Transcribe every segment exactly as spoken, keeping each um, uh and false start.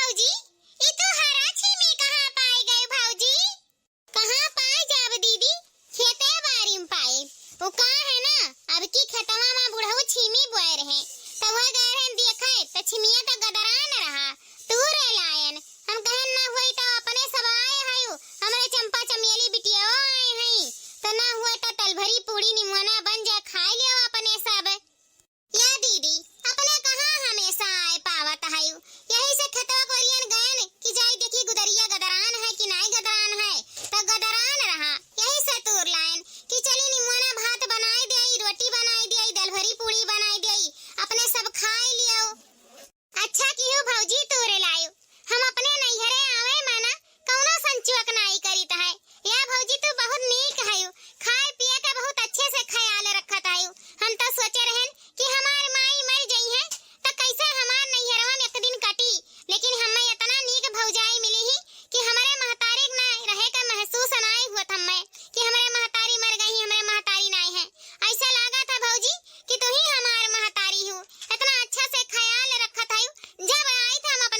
भौजी, ई तू हरा छीमी कहाँ पाए गए भौजी? कहाँ पाए जाब दीदी, खेते बारी में पाए। वो का है ना, अब की खेतवा में बुढ़ऊ छीमी बोए रहे, तो वह गए रहन देखे, तो छिमिया तो गदरान रहा, तूरे लायन। हम कहन ना हुई तो अपने सब आए हयू, हमरे चंपा चमेली बिटियाओ आए हई, तो ना हुए तो तलभरी पूड़ी निमोना बन जाए, खाए लियो अपने सब। या दीदी, अपने कहाँ हमेशा आए पावत हयू, यही से खेतवा कोरियन गयन कि जाई देखी गुदरिया गदरान है कि नाई गदरान है, तो गदरान रहा, यही से तूर लायन कि चली निमोना भात बनाई देई, रोटी बनाई देई, दलभरी पूड़ी बनाई देई, अपने सब खाई लियो। अच्छा किहू भौजी तूरे लायो, हम अपने नैहरे आवे माना कौनो संचुअक नाई करित है। या भौजी तू बहुत नीक हयू, खाए पिए का बहुत अच्छे से ख्याल रखत हयू। हम तो सोचे रहन कि हमार माई मर जइहैं तो कैसे हमार नैहरवा में एक दिन कटी, लेकिन हमें इतना नीक भौजाई मिली ही कि हमरे महतारी के ना रहे का महसूस नाई हुआ हमें कि हमरे महतारी मर गई, हमरे महतारी नाई है। ऐसा लागा था भौजी कि तू ही हमार महतारी हो, इतना अच्छा से ख्याल रखत हयू। जब आई था हम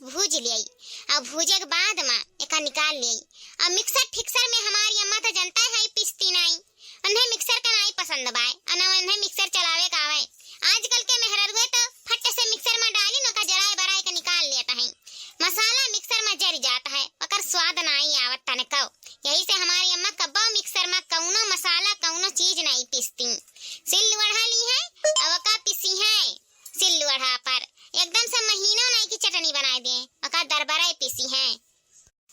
भूज लियाई। अउ भूजे के बाद मा एका निकाल लियाई। अउ मिक्सर फिक्सर में हमारी अम्मा तो जनता है पीसती नाई, उन्हें मिक्सर का नाई पसंद बाय, अउ ना उन्हें मिक्सर चलावे का आवे। आजकल के मेहररुए तो फट से मिक्सर में डाली न का जराए बराए के निकाल लेत हैं। मसाला मिक्सर में जर जात है, ओकर स्वाद नाई आवत तनको। यही से हमारी अम्मा कब्बो मिक्सर में कौनो मसाला कौनो चीज नाई पीसती। सिल लोढ़ा ली है, अब ओका पीसी है सिल लोढ़ा पर। एकदम से महीनों नाई की चटनी बनाए दे, ओका दरबरा पीसी है।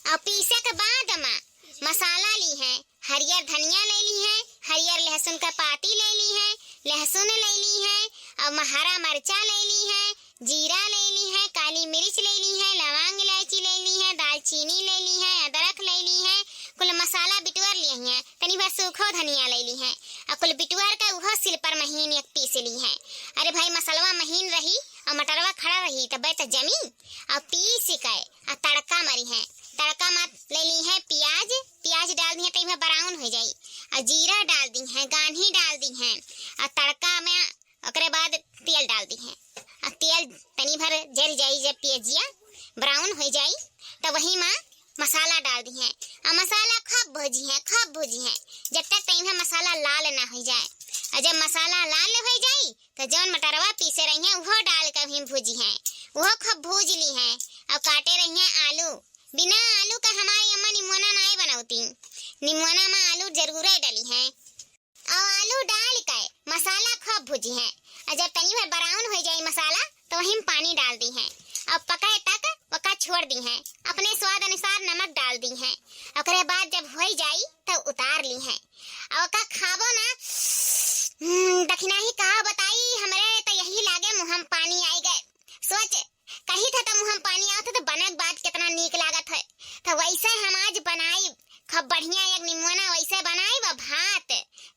अउ पीसे के बाद मा मसाला ली है, हरियर धनिया ले ली है, हरियर लहसुन का पाती ले ली है, लहसुन ले ली है, अउ म-, हरा मरचा ले ली है, जीरा ले ली है, काली मिर्च ले ली है, लवांग इलायची ले ली है, दालचीनी ले ली है, अदरक ले ली है, कुल मसाला बिटुअर लिए हैं, तनी भर सूखो धनिया ले ली है, अउ कुल बिटुअर के उहो सिल पर महीन एक पीस ली है। अरे भाई, मसलवा महीन रही अउ मटरवा खड़ा रही, तबे त जमी। अउ पीस के अउ तड़का मरी है। तड़का मा ले ली है प्याज, प्याज डाल दी है, तनी भर brown हो जाई। अउ जीरा डाल दी है, गान्ही डाल दी है, अउ तड़का में ओकरे बाद तेल डाल दी है। अउ तेल तनी भर जर जाई, जब प्याजिया brown हो जाई, त वही मा मसाला डाल दी है। अउ मसाला खूब भूजी है, खूब भूजी है, जब तक तनी भर मसाला लाल ना हो जाए। अउ जब मसाला लाल हो जाई, त जौन मटरवा पीसे रही हैं, उहो डाल के वहीं भूजी हैं, उहो खूब भूज ली हैं। अउ काटे रही हैं आलू, बिना आलू का हमारी अम्मा निमोना नाय बनौती, निमोना मा आलू जरूरे डली हैं। अउ आलू डाल के मसाला खूब भूजी हैं, अउ जब तनी भर brown हो जाई मसाला, त वहीं पानी डाल दी हैं, अउ पके तक ओका छोड़ दी हैं, अपने स्वाद अनुसार नमक डाल दी हैं। ओकरे बाद जब हो जाई, त उतार ली हैं। अउ ओका खाबो ना, हम्म, दखिनाही का बताई, हमरे त यही लागे मुँह म पानी आई गए। सोच, कही था त मुँह म पानी आवत है, त बनक बाद कितना नीक लागत है। त वैसे हम आज बनाई, खूब बढ़िया एक निमोना वैसे बनाई, व भात,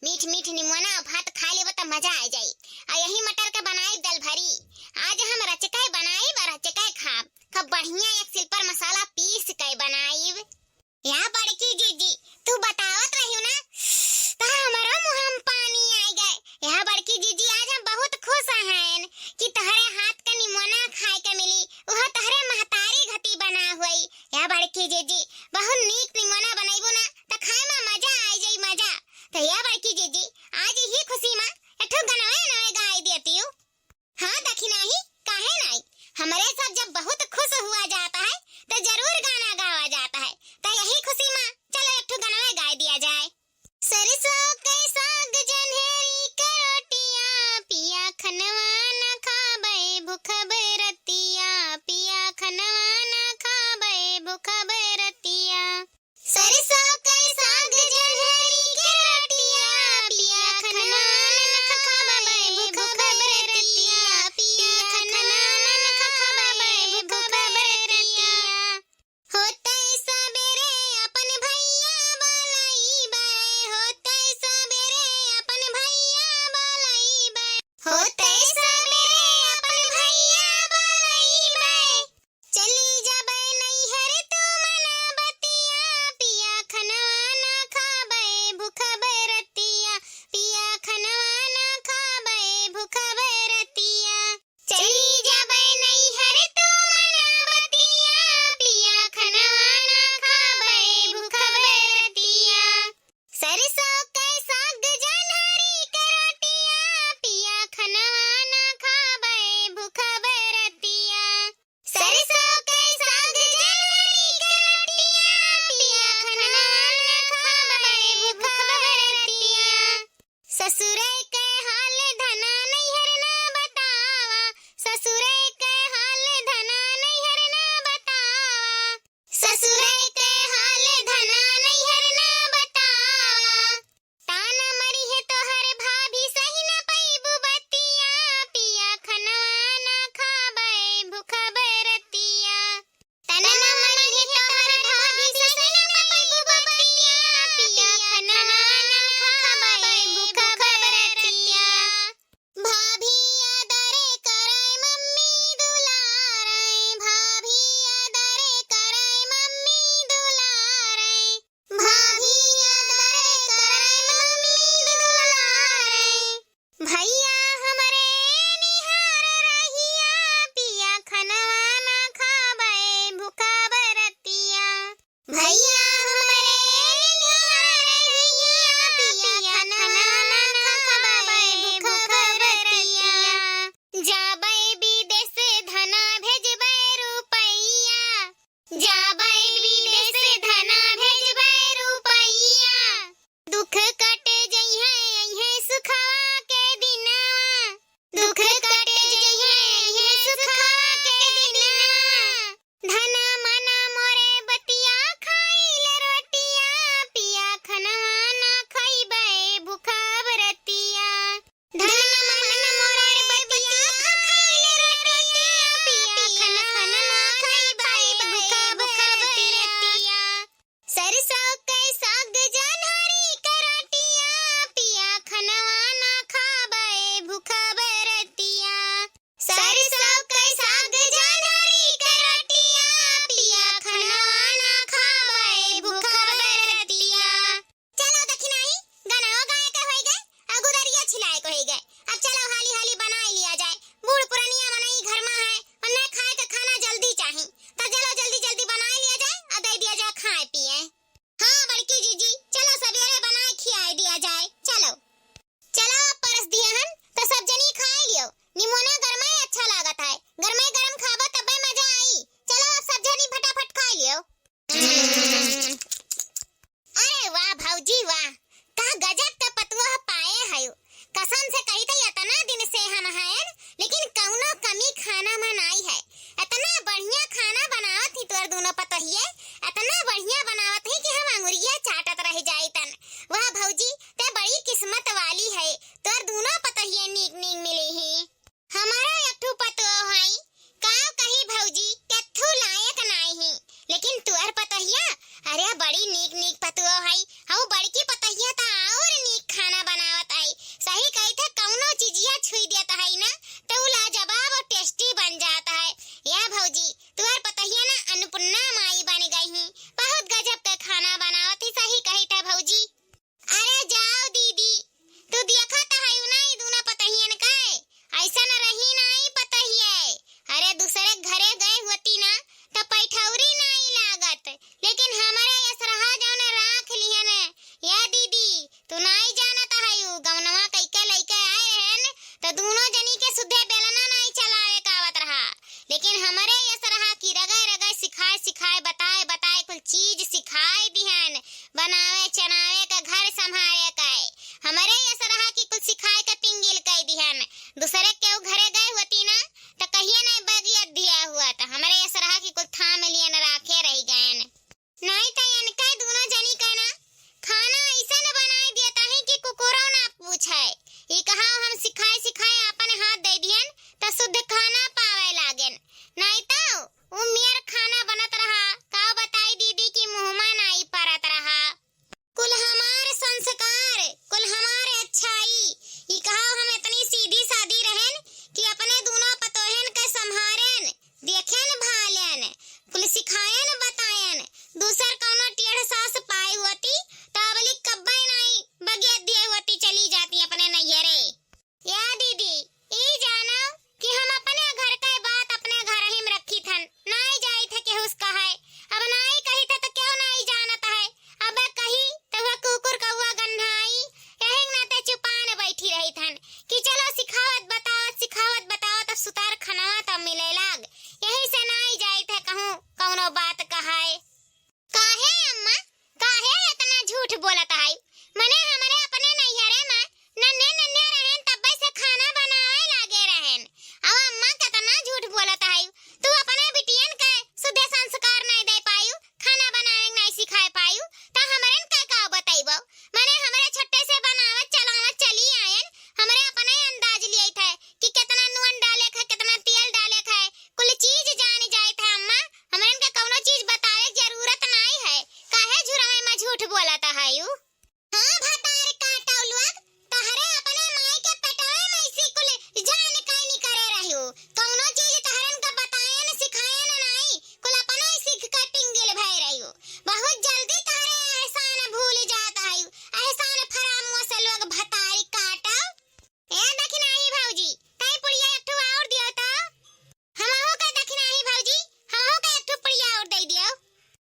मीठ मीठ निमोना भात खा लेबो त मजा आ जाई। अउ यही मटर के बनाई दल भरी। आज हम रचके बनाई व रचके खाब। खूब बढ़िया एक सिल पर मसाला पीस के बनाई। या बड़की जीजी, तू बतावत रहियो ना, त हमरो मुँह म पानी आई गए। या बड़की जीजी, आज हम बहुत खुश हन कि तोहरे हाथ के निमोना खाए के मिली, उहो तोहरे महतारी घती बना हुई। या बड़की जीजी, बहुत नीक निमोना बनैबू ना, त खाए मा मजा आई जाई, मजा। त या बड़की जीजी, आज ही खुशी मा एक ठो गनवे नवे गाय देतियो। हाँ दखिनाही, काहे नाई? हमरे सब जब बहुत खुश हुआ जाता है, त जरूर गाना गावा जाता है। त यही खुशी मा चलो एक ठो गनवा गाय दिया जाए। सरसों के साग जन्हेरी के रोटिया, पिया खनवा न खाबे भूखबे रतिया, पिया खनवा न खाबे भूखबे रतिया। पतोहिए अतना बढ़िया बनावत है कि हम अंगुरिया चाटत रह जाइतन। वाह भौजी, ते बड़ी किस्मत वाली है, तोर दूनो पतोहिए नीक नीक मिली ही। हमारा एक ठो पतोह हई, काव कही भौजी, केथू लायक नाई ही, लेकिन तुअर पतोहिया, अरे बड़ी नीक नीक पतोह हई। हऊ बड़की पतोहिया त और नीक खाना बनावत हई। सही कही थे, कौनो चीजिया छुई देत हई ना, त उ लाजवाब और tasty बन जात है। या भौजी, तुअर पतोहिया ना अन्नपूर्णा माई बन गई ही, बहुत गजब के खाना बनावत ही। सही कही थे भौजी। अरे जाओ दीदी, तू देखत हयू ना ई दूना पतहियन के, ऐसन रही नाई पतहिए। अरे दूसरे घरे गए होती ना, त पैठौरी नाई लागत, लेकिन हमरे यसरहा जौन राख लिहन। या दीदी, तू नाई जानत हयू, गौनवा कइके लइके आए रहन, त दूनो जनी के सुधे बेलना नाई चलावे का आवत रहा। लेकिन हमरे यसरहा की रगै रगै सिखाए सिखाए बताए बताए कुल चीज सिखाए दिहन, बनावे चनावे का घर संभारे का। हमरे यसरहा की कुल सिखाए के पिंगिल कई दिहन। दूसरे केहू घरे गए होती ना, त कहिए नहीं बगियत दिया हुआ, त हमरे यसरहा की कुल थाम लियन राखे रह गयन। नाई त इनका दूनो जनी का ना खाना ऐसन बनाए देत ही कि कुकुरो ना पूछे। ई कहा हम सिखाए सिखाए आपन हाथ दे दिहन त शुद्ध खाना पावे लागेन। नाई त उ मेर खाना बनत रहा, का बताई दीदी कि मुँहमा नाई परत रहा। कुल हमार संस्कार, कुल हमार अच्छाई, ई कहा हम इतनी सीधी सादी रहन कि अपने दूनो पतोहन के संभारेन, देखेन भालेन, कुल सिखायन बतायन। दूसर कौनो टेढ़ सास पाई होती, त अबली कब्बे नाई बगिया दिए होती, चली जाती अपने नैहरे। या दीदी, ई जानो कि हम अपने घर के बात अपने घर ही में रखी थन, नाई जाई थे केहू से कहे। अब नाई कही थे त केहू नाई जानत है, अब कही त वह कुकुर कौआ गन्हाई, यही नाते चुपान बैठी रही थन कि चलो सिखावत बतावत, सिखावत बतावत अब सुतार खनवा तब मिले लाग, यही से नाई जाई थे कहूँ कौनो बात कहाए। काहे अम्मा, काहे इतना झूठ बोलत हई? मने हमरे अपने नैहरे में नन्हे नन्हे रहन तब्बे से खाना बनावे लागे रहन। अब अम्मा कितना झूठ बोलत हई। तू अपने बिटियन के सुधे संस्कार नहीं दे पायू, खाना बनावे नहीं सिखाए पायू, त हमरन का का बतैबो? मने हमरे छोटे से बनावत चलावत चली आयन, हमरे अपने अंदाज लियत है कि कितना नून डाले के, कितना तेल डाले के, कुल चीज जान जाए थे अम्मा। हमरन के कौनो चीज बतावे के जरूरत नाई है, काहे झुरवे में झूठ बोलत हयू? हाँ भतार काटौ लोग, तहरे अपने माई के पेटवे में इसी कुल जान काई निकरे रह्यू। कौनो चीज तहरन के बतायन सिखायन नाई, कुल अपने सीख के पिंगिल भय रह्यू। बहुत जल्दी तहरे एहसान भूल जात हयू, एहसान फरामोश लोग भतारी काटौ। ए दखिनाही भौजी, तई पुड़िया एक ठो और दियो त। हमहू का दखिनाही भौजी, हमहू का एक ठो पुड़िया और दे दियो।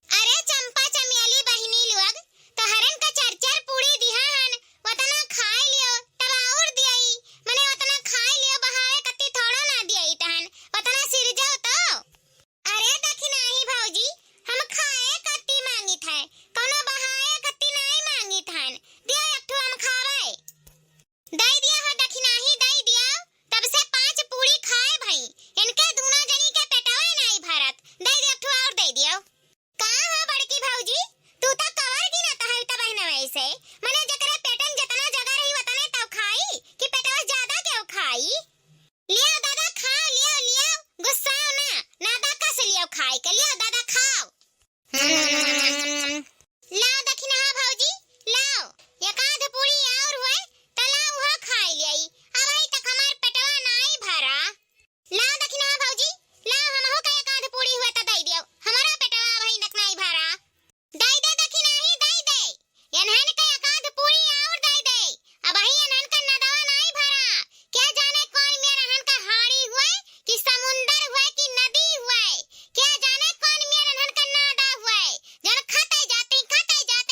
अरे चंपा चमेली बहिनी लोग, तहरन का चार चार पूड़ी दिहा हन, वतना खाए लियो, तब और दियाई, मने वतना खाए लियो, बहावे कत्ती थोड़ो ना दियाई तहन, वतना सिरजो तो। अरे दखिनाही भौजी, हम खाए कत्ती मांगित है, कौनो बहाए कत्ती नाई मांगित हन, दियो एक ठो हम खावे। दई दिया हो दखिनाही, दई दिया। तब से पांच पूड़ी खाए भई, इनके दूनो जनी के पेटवे नाई भरत। दई दिया, एक ठो और दई दियो। का हो बड़की भौजी, तू त कवर गिनत है तब बहनवे से, मने जकरे पेटन जतना जगह रही वतने तब खाई, कि पेटवा ज्यादा केहू खाई? लियो दादा खाओ, लियो, लियो, गुस्साओ ना, नादा कस लियो खाए के, लियो दादा खाओ। लाओ दखिनहा भौजी, लाओ, एक आध पूड़ी और हुए, त लाओ उहो खाई लियाई। अबही तक हमार पेटवा नाई भरा। लाओ दखिनहा भौजी, लाओ हमहू का एक आध पूड़ी हुए त दई दियो, हमारा पेटवा अबही तक नाई भरा। दई दे दखिनही, दई दे, एनहन का एक आध पूड़ी और दई दे, अबही एनहन का नदवा नाई भरा। क्या जाने कौन मेर एनहन का हाड़ी हुए कि समुंदर हुए कि नदी हुए, क्या जाने कौन मेर एनहन का नादा हुए, जन खाते जाती, खाते जात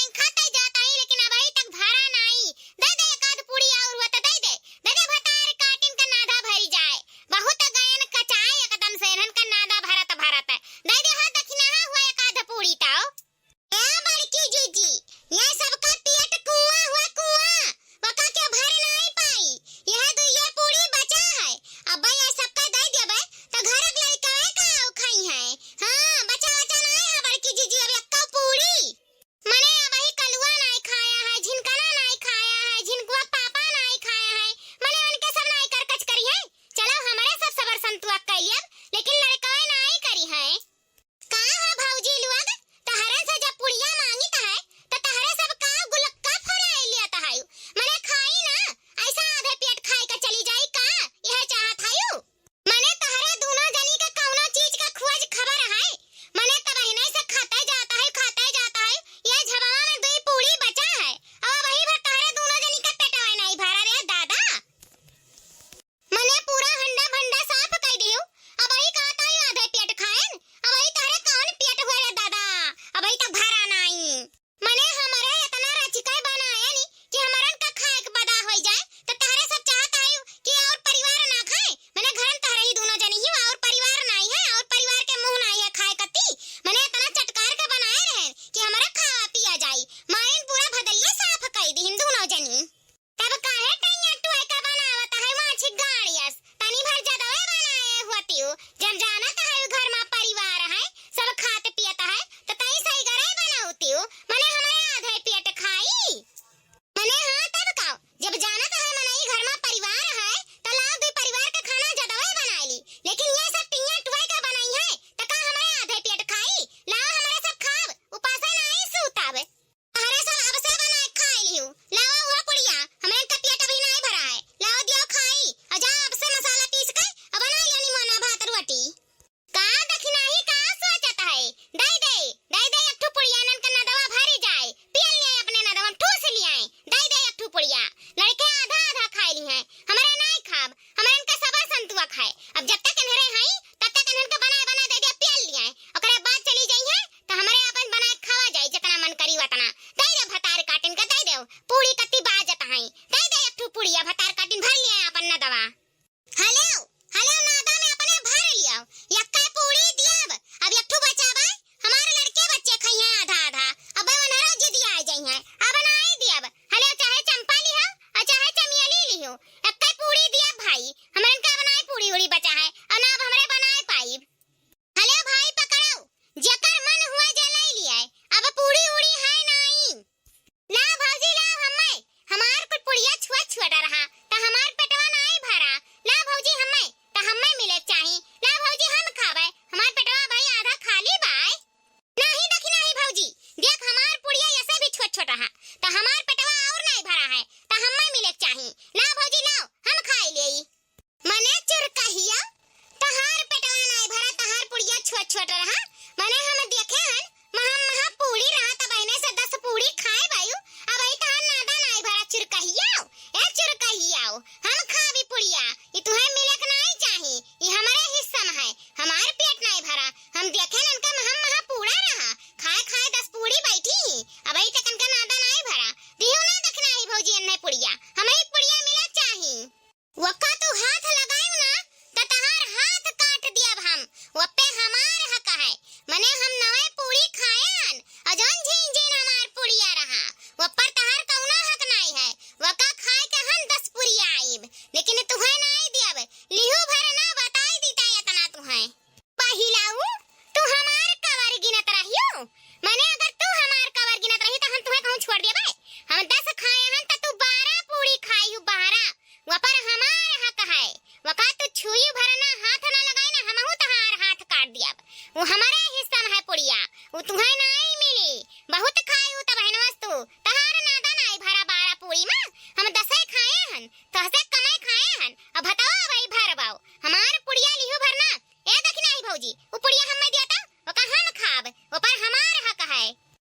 माने अगर तू हमार कबर गिनत रही त हम तुहे कहूँ छोड़ देबे? हम दस खाए हन त तू बारह पूड़ी खाई हू, बारह। वपर हमार हक है। वका तू छुई भर ना, हाथ ना लगाई ना, हमहू तहार हाथ काट दियब। वो हमरे हिस्सा में है पुड़िया, वो तुहे नाई मिली। बहुत खाई हू त बहनवस तू, तहार नादा नाई भरा बारह पूड़ी में। हम दसे खाए हन, तहसे कमे खाए हन। अब बताओ भाई भर बाऊ, हमार पुड़िया लिहू भर ना। ए दखिनाही भौजी, उ पुड़िया हम्मे दिया त, ओका हम खाब, ओपर हमार हक है।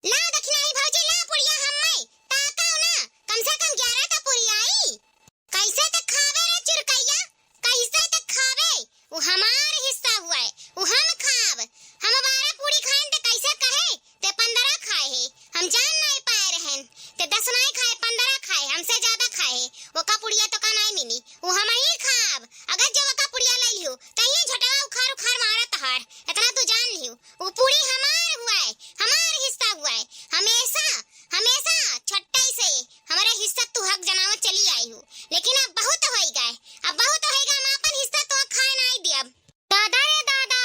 ला दखिनाही भौजी, ला पुड़िया हम्मे, ताकाओ ना, कम से कम ग्यारह त पूड़ी आई। कैसे त खाबे रे चुरकैया, कैसे त खाबे? उ हमार हिस्सा हुआ है, उ हम खाब। हम बारह पूड़ी खाएन त कैसे कहे ते पंद्रह खाए है, हम जान नाई पाए रहेन। ते दस नाई खाए, पंद्रह खाए, हमसे ज्यादा खाए है। ओका पुड़िया तोका नाई मिली, उ हमही खाब। अगर जो ओका पुड़िया लइ लिहू, त ये झोटवा उखार उखार मारत हर, इतना तू जान लिहू। उ पूड़ी हमार हुआ है, हमार हिस्सा हुआ है। हमेशा, हमेशा छोटे से हमरे हिस्सा तू हक जनावत चली आई हू, लेकिन अब बहुत होई गए, अब बहुत होई गए, हम आपन हिस्सा तो खाए नाई दियब। दादा रे दादा,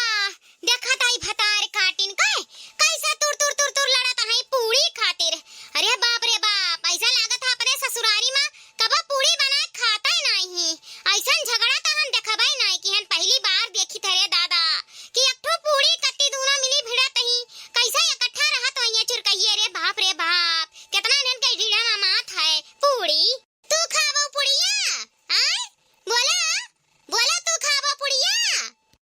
देखत हई भतार काटिन के, कैसा तुर तुर तुर तुर लड़त हई पूड़ी खातिर। अरे बाप रे बाप, ऐसा लागत है अपने ससुरारी मा कबो पूड़ी बनाए खाते नाहीं। ऐसन झगड़ा त हम देखबे नाहीं कि हम पहली बार देखी थे रे दादा, कि एक ठो पूड़ी कत्ती दूनो मिली भिड़त ही, कैसे इकट्ठा रहत होइए चुरकइये रे बाप रे बाप, कितना इन्हन के ढीढ़ा मा मात है पूड़ी। तू खाबो पुड़िया? आय? बोला, बोला तू खाबो पुड़िया?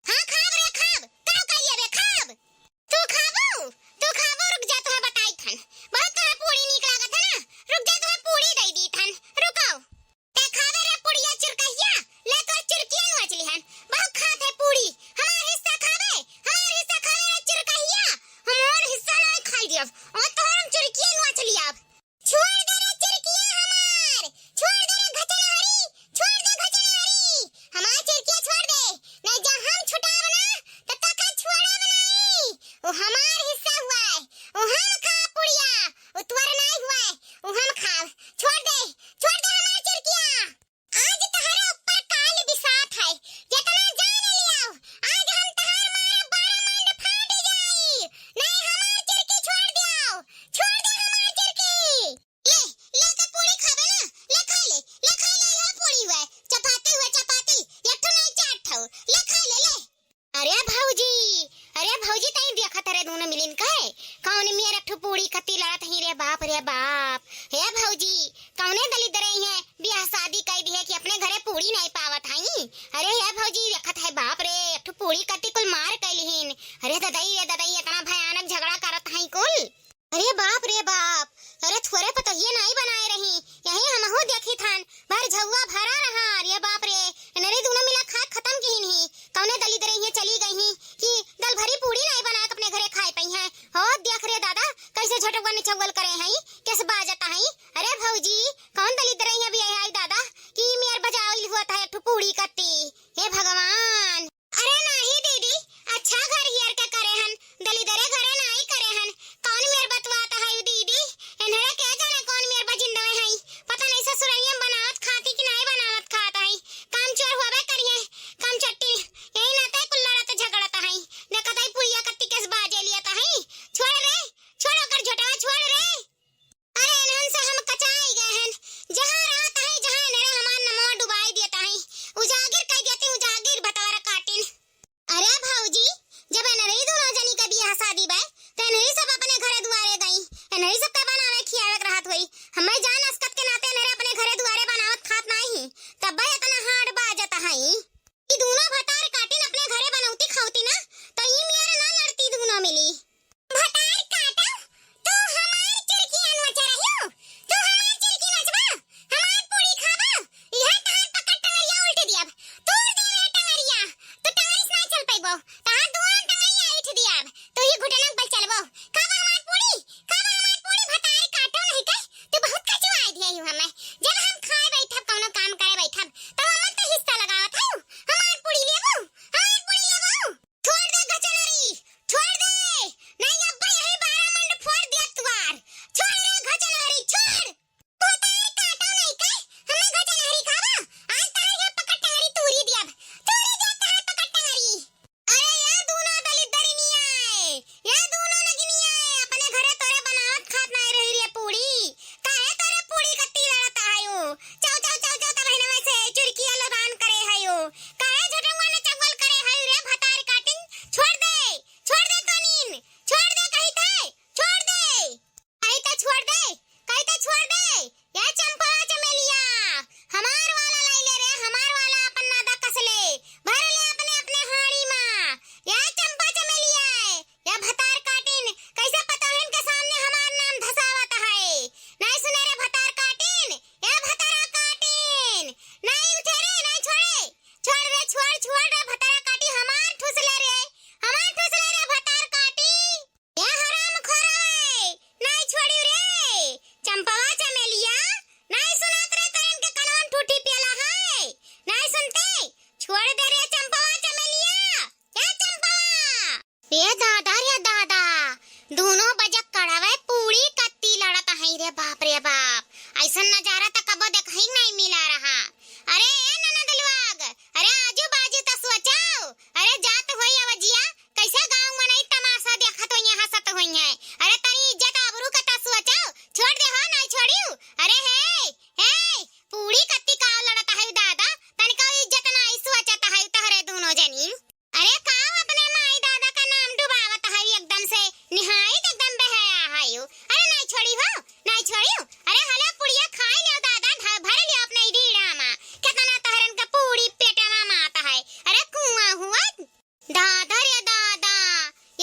हाँ खाब रे खाब, का कइले बे खाब? तू खाबो? तू खाबो, रुक जा तोहे बताई थन। बहुत तोहे पूड़ी नीक लागत है ना, रुक जा तोहे पूड़ी दई दी थन, रुकाओ। ते खाबे रे पुड़िया चुरकहिया, ले तोर चुरकिया नोच लिहन। बहुत खात है पूड़ी, हमार हिस्सा खाबे, हमार हिस्सा खाबे रे चुरकहिया, हमार हिस्सा नाहीं खाई दियब, और तोहर हम चुरकिया नोच लियब। छोड़ दे रे चिरकिया हमार, छोड़ दे रे घचनहरी, छोड़ दे घचनहरी, हमार चिरकिया छोड़ दे, नहीं जा हम छुटाब ना, त तका छोड़ब नहीं। उ हमार हिस्सा हुआ है, उ हम खाब पुड़िया, उ तोर नहीं हुआ है, उ हम खाब। छोड़ दे, छोड़ दे हमार चिरकिया। आज तहरा ऊपर काल बिसात है, जितना जान लियाओ, आज हम तहार मारा बारह मांड फाट जाई। नहीं हमार चिरकी छोड़ दियाओ, छोड़ दे हमार चिरकी। ले, ले के पूड़ी खाबे ना, ले खा ले, ले खा ले, यह पूड़ी हुए, चपाती हुए, चपाती, एक ठो नहीं चार ठो, ले खा ले, ले। अरे भौजी, अरे भौजी, तई देखत रे दूनो मिलिन के, कौन मेर एक ठो पूड़ी कत्ती लड़त ही रे बाप रे बाप। हे भौजी, कौने दलिद्दर ही है, बियाह शादी कई दिहे कि अपने घरे पूड़ी नहीं पावत हई। अरे हे भौजी, देखत है बाप रे, एक ठो पूड़ी कत्ती कुल मार कई लिहिन। अरे ददई रे ददई, इतना भयानक झगड़ा करत हई कुल। अरे बाप रे बाप, अरे थोरे पतोहिए नाई बनाए रही, यही हमहू देखी थन, भर झउआ भरा रहा। अरे बाप रे, एनरे दूनो मिला खाए खतम किहिन ही, कौने दलिद्दर ही चली गई ही कि दल भरी पूड़ी नाई बना के अपने घरे खाए पई हैं। हो देख रे दादा, कैसे झटुआ निचौवल करे हैं, कैसे बाजत हैं। अरे भौजी, कौन दलिद्दर ही अभी आई दादा कि मेर बजावल हुआ था एक ठो पूड़ी कत्ती। हे भगवान। अरे नाही दीदी, अच्छा घर हियर के करे हन, दलिदरे घरे नाही करे हन। कौन मेर बतवात है दीदी? एनहरे के जाने कौन मेर बजिंदवे है। पता नहीं ससुरैया में बनावत खाती कि नाही बनावत खात है। काम चोर होबे करिए, काम चट्टी। यही नाते कुल लड़त झगड़त है। देखत है पुड़िया कत्ती केस बाजे लियत है। छोड़ रे, छोड़ ओकर झोटवा, छोड़ रे। अरे एनहन से हम कचाई गए हन, जहाँ रहत हई, जहाँ एनहरे हमार नमवा डुबाई देत हई, उजागिर कई देती, उजागिर भतवारा काटिन। अरे भौजी, जब एनहरी दूनो जनी के बियाह शादी बा, त एनहरी सब अपने घरे दुआरे गई, एनहरी सब के बनावे खियावे के रहत होई, हमें जान असकत के नाते एनहरे अपने घरे दुआरे बनावत खात नाही, तब एतना हाड बाजत हई। ई दूनो भतार काटिन अपने घरे बनौती खौती ना, त ई मेर ना लड़ती दूनो मिली। भतार काटो, तू हमार चुरकिया नोच रह्यो, तू हमार चुरकी नोचबा, हमार पूड़ी खाबा, इहे तहार पकड़ टंगरिया उल्ट दियब, तोड़ देबे टंगरिया, तू टंगरी से ना चल पइबो, तहार दोनों टंगरिया ऐठ दियब, तू ही घुटना पर चलबो, खाबा हमार पूड़ी, खाबा हमार पूड़ी, भतार काटो नहीं के, तू बहुत कचुआई दिए हूँ हमें, जब हम खाए बैठब, कौनो काम करे बैठब, तब हमर तो हिस्सा लगावत हऊ, हमार पूड़ी लेबो, हमार पूड़ी लेबो। छोड़ दे गचनरी, छोड़ दे। सन नजारा त कबो देखही नहीं मिला रहा। अरे ए ननद लोग, अरे आजू बाजू त सोचाओ। अरे जात होई अवजिया, कैसे गाँव मनई तमाशा देखत होइहैं, हँसत होइहैं। अरे तनी इज्जत आबरू का त सोचाओ, छोड़ दे हो, नहीं छोड़ियो। अरे हे, हे, पूड़ी कत्ती काव लड़त है दादा, तनिका इज्जत नहीं सोचत है तहरे दूनो जनी। अरे काव अपने माई दादा का नाम डुबावत है एकदम से, निहायत एकदम बेहया है यू। अरे नहीं छोड़ी हो, नहीं छोड़ियो। अरे हला पुड़िया खाई लियो दादा, ध-, भर लियो अपने ढीड़ा मा। केतना तहरन का पूड़ी पेटवा मा आता है। अरे कुआं हुआ। दादा रे दादा,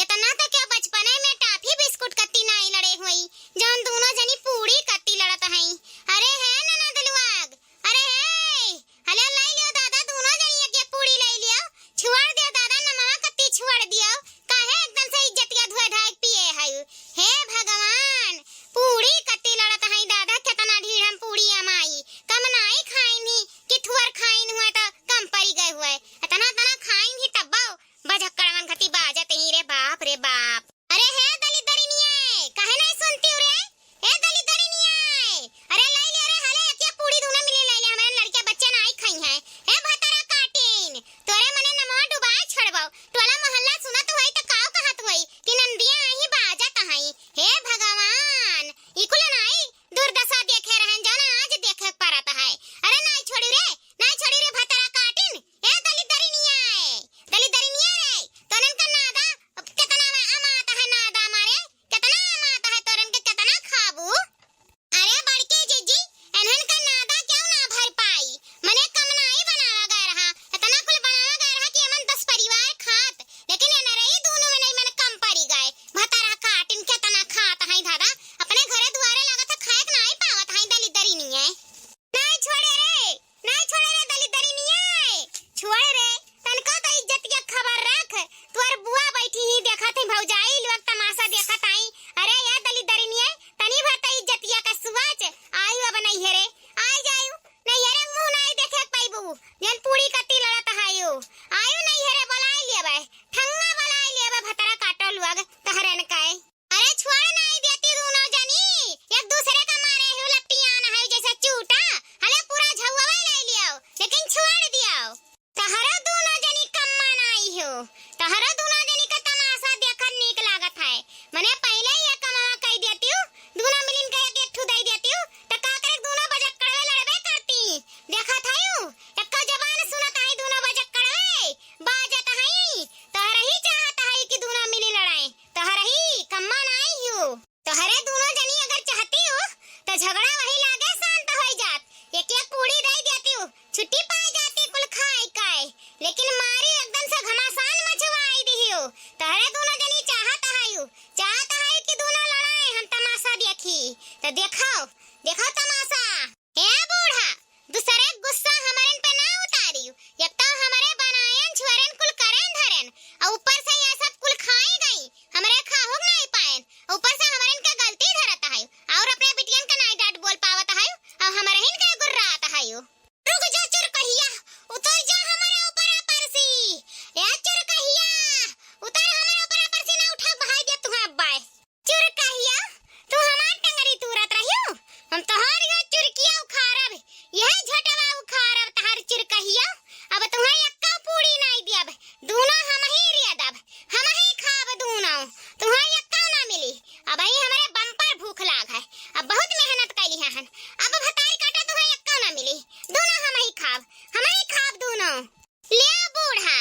एतना त क्या बचपने में टाफी बिस्कुट कत्ती नाई लड़े होई, जौन दूनो जनी पूड़ी कत्ती लड़त हई। अरे हे ननद लोग, अरे हे, हले लाई लियो दादा, दूनो जनी एक एक पूड़ी लाई लियो, छुआड़ दियो दादा, नमवा कत्ती छुआड़ दियो, काहे एकदम से इज्जतिया धोए धाए के पिए हई। हे भगवान, पूड़ी कत्ती लड़त हई दादा, केतना ढीढ़म पूड़ी अमाई, कम नाई खाइन ही कि थुअर खाइन हुए त कम पड़ी गए हुए, एतना एतना खाइन ही तब्बो बजक्कड़वन घटी बाजत ही रे बाप रे बाप। अरे हे दलिदरिनिया, काहे नहीं सुनती रे? ए दलिदरिनिया, अरे लाई ले रे, हले एके पूड़ी दूनो मिली लाई ले, हमारे लड़किया बच्चे नाई खाई हैं। ए भतरा काटिन, तोरे मने नमवा डुबाए छड़बो। टोला मोहल्ला सुनत होई त काव कहत होई कि नंदिया आही बाजत हई। हे भगवान, ई कुल नाई दुर्दशा देखे रहन, जौन आज देखे परत है। अरे नाई छोड़ी रे, नाई छोड़ी रे भतरा काटिन। ए दलिदरिनिया, ए दलिदरिनिया रे, तोनन का नादा केतना अमात है, नादा मारे, केतना अमात है तोरन के, केतना खाबू? अरे बड़की जीजी, एनहन का नादा क्यों ना भर पाई? मने कम नाई बनावा गए रहा, एतना कुल बनावा गए रहा कि एमन दस परिवार खात, लेकिन एनरई दूनो में नहीं मने कम पड़ी गए। भतरा काटिन केतना खात हई दादा, अपने घरे दुआरे लागत है खाए के नाई पावत हई दलिदरिनिया। नाई छोड़े रे, नाई छोड़े रे दलिदरिनिया, छोड़ रे, तनको तो इज्जत के खबर रख। तोर बुआ बैठी ही देखत ही भौजाई लोग तमाशा देखत आई। अरे या दलिदरिनिया, तनी भर तो इज्जतिया का सुवाच, आयु अब नैहरे, आई जायु, नैहरे मुँह नाई देखे के पाइबू, जौन पूड़ी कत्ती लड़त हायु, आयु नैहरे बोलाई लेबे, ठंगा बोलाई लेबे भतरा काटो लोग तहरन के। अरे छोड़ नाई देती दूनो जनी, एक दूसरे का मारे हो लपटियान है जैसे चूटा, हले पूरा झउआ ले लियो, लेकिन छोड़ दियो। तहरो दूनो जनी कम्मा नाई हो, तहरो दूनो जनी का तमाशा देखत नीक लागत है। मने पहिले ही ये कमवा कई देतियो, दूनो मिलिन के एक एक ठू दई देतियो, त का करे दूनो बजक्कड़वे लड़बे करती। देखत हयू, एक्को जबान सुनत है दूनो बजक्कड़वे, बाजत है, तहरही चाहत है कि दूनो मिली लड़ाई। तोहरही कम्मा नाई हियो। तोहरे दूनो जनी अगर चाहती हो, तो झगड़ा वही लागे शांत होई जात। एक एक पूड़ी दई देती हो, छुट्टी पाई जाती कुल खाई काई। लेकिन मारी एकदम से घमासान मचवाई दिहियो। तोहरे दूनो जनी चाहत हायु, चाहत हायु कि दूनो लड़ाए, हम तमाशा देखी। तो देखाओ, देखाओ तमाशा। ए बूढ़ा, दूसरे गुस्सा हमरन पे ना उतारियो। एक तो हमरे बनायन छुअरन कुल करेन धरेन, अउ ऊपर से ये सब कुल खाई गई, हमरे खाहुक नाई पाएन, अउ ऊपर से हमरन के गलती धरत है, और अपने बिटियन के नाई डांट बोल पावत है, अउ हमरहिन के गुर्रात है। रुक जा चुरकहिया, उतर जा हमरे ऊपर परसी। ए चुरकहिया, उतर हमरे ऊपर परसी, ना उठा बहाई दे तुहे अब्बाए। चुरकहिया, तू हमार टंगरी तूरत रहियो, हम तोहार यह चुरकिया उखारब, यह झोटवा उखारब तहार चुरकहिया। अब तुहे एक्का पूड़ी नाई दियब, दूनो हमही रियदब, हमही खाब दूनो, तुहे एक्का ना मिली। अबही हमरे बम्पर भूख लाग है, अब बहुत मेहनत कैली हन, अब भतारी काटा तुहे एक्का ना मिली, दूनो हमही खाब, हमही खाब दूनो। ले बूढ़ा,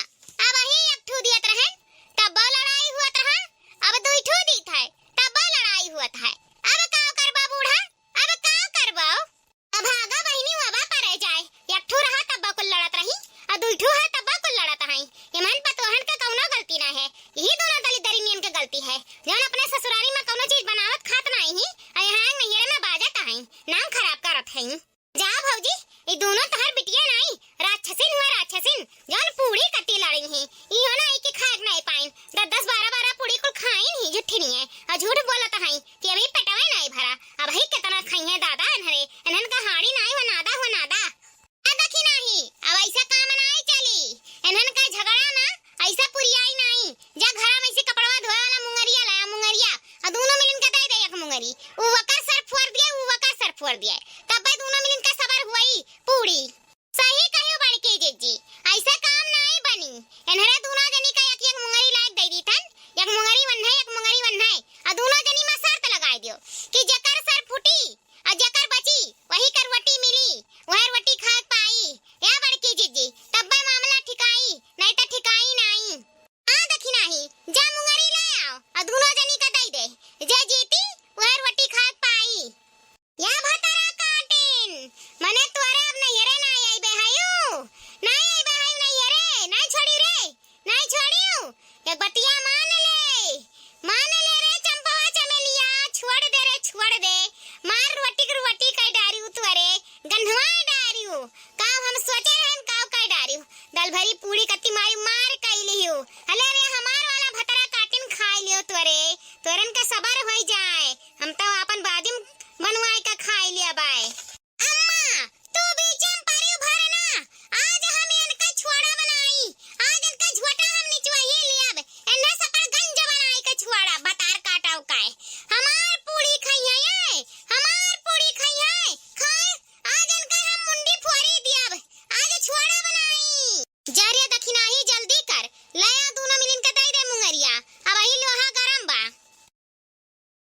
अबही एक ठू दियत रहन, तब्बो लड़ाई हुअत रहा, अब दुई ठू दीत है, तब्बो लड़ाई हुअत है। अब का करबा बूढ़ा, अब का करबा? अब भागा बहिनी, वबा परे जाए, एक ठू रहा तब्बो कुल लड़त रही, अउ दुई ठू है तब्बो कुल लड़त हैं। एमन पतोहन के कउनो गलती ना है, यही दूनो दलिदरिनियन के गलती है, जौन अपने ससुरारी में कउनो चीज बनावत खात नाई ही, अउ यहाँ नैहरे में बाजत हैं, नाम खराब करत हैं। जा भौजी, ई दूनो तोहर बिटिया नाई, राक्षसिन हुआ राक्षसिन, जौन पूड़ी कत्ती लड़ी ही, इहो नाई कि खाए के नाई पाइन, दस दस बारह बारह पूड़ी कुल खाइन ही, झूठी नहीं है, अउ झूठ बोलत हैं कि अभी पेटवे नाई भरा, अबही केतना खाई है दादा इन्हरे, इन्हन का हाड़ी नाई हुआ नादा हुआ नादा। आ देखी नाही, अब ऐसा काम नाई चली, इन्हन का झगड़ा ना, ऐसा पुरियाई नाई, जा घरा में से कपड़वा धोए वाला मुंगरिया लाया, मुंगरिया, अउ दूनो मिलिन के दे दे एक मुंगरी, उ वकर सर फोड़ दिया, उ वकर सर फोर दिया। तब्बे दूनो मिलिन का सबर हुई पूरी। सही कहियो बड़की जिज्जी, ऐसे काम नाई बनी। एन्हरे दूनो जनी का एक एक मुंगरी लायक दे दीथन, एक मुंगरी वन्है, एक मुंगरी वन्है, अउ दूनो जनी मा शर्त लगाई दियो कि जेकर सर फूटी अउ जेकर बची, वही कर रोटी मिली, वह रोटी खाए पाई। या बड़की जिज्जी, तब्बे मामला ठिकाई, नाई त ठिकाई नाई। आ देखी नाही, जा मुंगरी ले आओ, अउ दूनो जनी का दई दे। जे जीती, वह रोटी खाए पाई। या भतरा काटिन, मने तोरे अब नैहरे नाई आइबे हयू, नाई आइबे हयू नैहरे, नाई छोड़ी रे, नाई छोड़ियो। एक बतिया मान ले, मान ले रे चंपवा चमेलिया, छोड़ दे रे, छोड़ दे। मार रोटी के रोटी कह डारियो तोरे, गन्हवा डारियो। काव हम सोचे रहन, काव कह डारियो। दाल भरी पूरी कत्ती मारी मार कह लियो। हले रे हमार वाला भतरा काटिन खाई लियो तोरे।